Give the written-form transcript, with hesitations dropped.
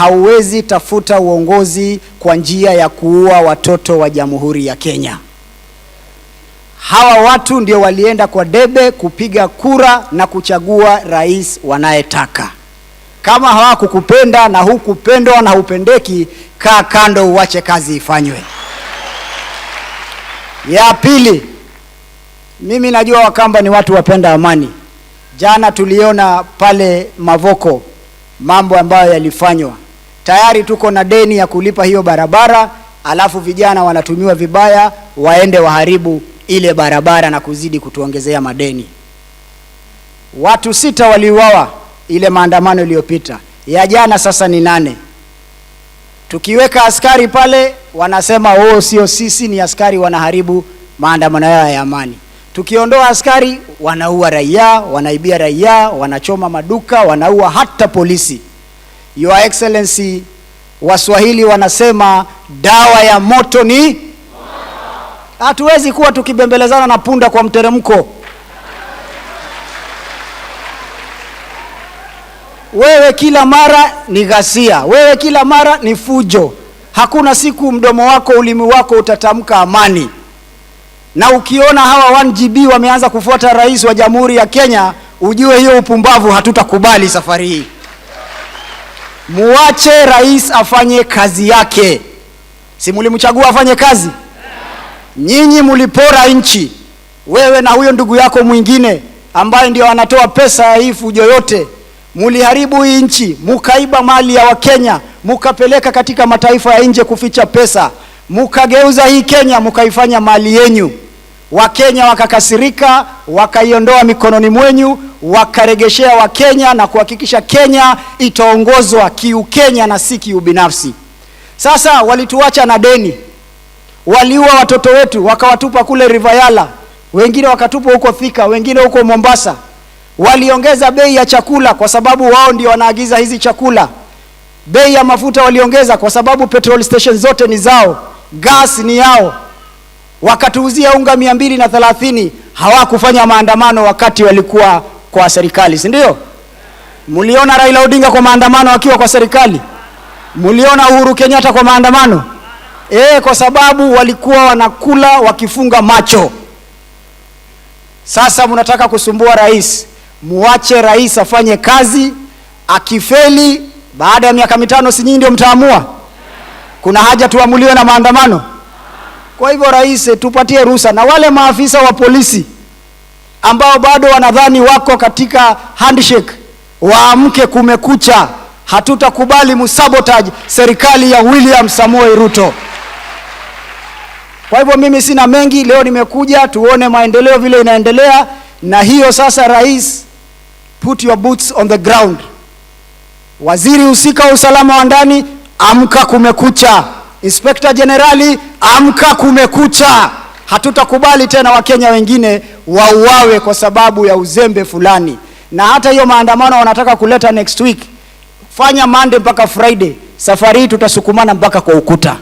Hauwezi tafuta uongozi kwa njia ya kuua watoto wa Jamhuri ya Kenya. Hawa watu ndio walienda kwa debe kupiga kura na kuchagua rais wanayetaka. Kama hawakukupenda na hukupendwa na hupendeki, kaa kando, uache kazi ifanywe. Ya pili, mimi najua Wakamba ni watu wapenda amani. Jana tuliona pale Mavoko mambo ambayo yalifanywa. Tayari tuko na deni ya kulipa hiyo barabara, alafu vijana wanatumiwa vibaya, waende waharibu ile barabara na kuzidi kutuongezea madeni. Watu 6 waliuawa ile maandamano iliyopita. Ya jana sasa ni 8. Tukiweka askari pale wanasema oh, sio sisi, ni askari wanaharibu maandamano yao ya amani. Tukiondoa askari wanaua raia, wanaibia raia, wanachoma maduka, wanaua hata polisi. Your Excellency, Waswahili wanasema dawa ya moto ni hatuwezi kuwa tukibembelezana na punda kwa mteremko. Wewe kila mara ni ghasia, wewe kila mara ni fujo. Hakuna siku mdomo wako, ulimi wako utatamka amani. Na ukiona hawa 1GB wameanza kufuata rais wa Jamhuri ya Kenya, ujue hiyo upumbavu hatutakubali safari hii. Muache rais afanye kazi yake. Si mulimchagua afanye kazi? Nyinyi mulipora nchi. Wewe na huyo ndugu yako mwingine ambaye ndio anatoa pesa ya hii fujo yote. Muliharibu hii nchi, mukaiba mali ya Wakenya, mukapeleka katika mataifa ya nje kuficha pesa. Mukageuza hii Kenya, mukaifanya mali yenyu. Wakenya wakakasirika, wakaiondoa mikononi mwenyu, wakaregeshea Wakenya na kuhakikisha Kenya itaongozwa kiukenya na si kiubinafsi. Sasa walituacha na deni. Waliua watoto wetu, wakawatupa kule River Yala, wengine wakatupwa huko Thika, wengine huko Mombasa. Waliongeza bei ya chakula kwa sababu wao ndio wanaagiza hizi chakula. Bei ya mafuta waliongeza kwa sababu petrol station zote ni zao, gas ni yao. Wakatuuzia unga 230, hawakufanya maandamano wakati walikuwa kwa serikali, si ndio? Mliona Raila Odinga kwa maandamano akiwa kwa serikali? Mliona Uhuru Kenyatta kwa maandamano? Kwa sababu walikuwa wanakula wakifunga macho. Sasa mnataka kusumbua rais. Muache rais afanye kazi. Akifeli baada ya miaka 5, si nyinyi ndio mtaamua? Kuna haja tuamuliwe na maandamano? Kwa hivyo rais, tupatie ruhusa. Na wale maafisa wa polisi ambao bado wanadhani wako katika handshake, waamke, kumekucha. Hatutakubali msabotage serikali ya William Samoei Ruto. Kwa hivyo mimi sina mengi leo, nimekuja tuone maendeleo vile inaendelea. Na hiyo sasa, rais, put your boots on the ground. Waziri husika wa usalama wa ndani, amka, kumekucha. Inspector Generali, amka, kumekucha. Hatutakubali tena Wakenya wengine wauawe kwa sababu ya uzembe fulani. Na hata hiyo maandamano wanataka kuleta next week, fanya Monday mpaka Friday. Safari hii tutasukumana mpaka kwa ukuta.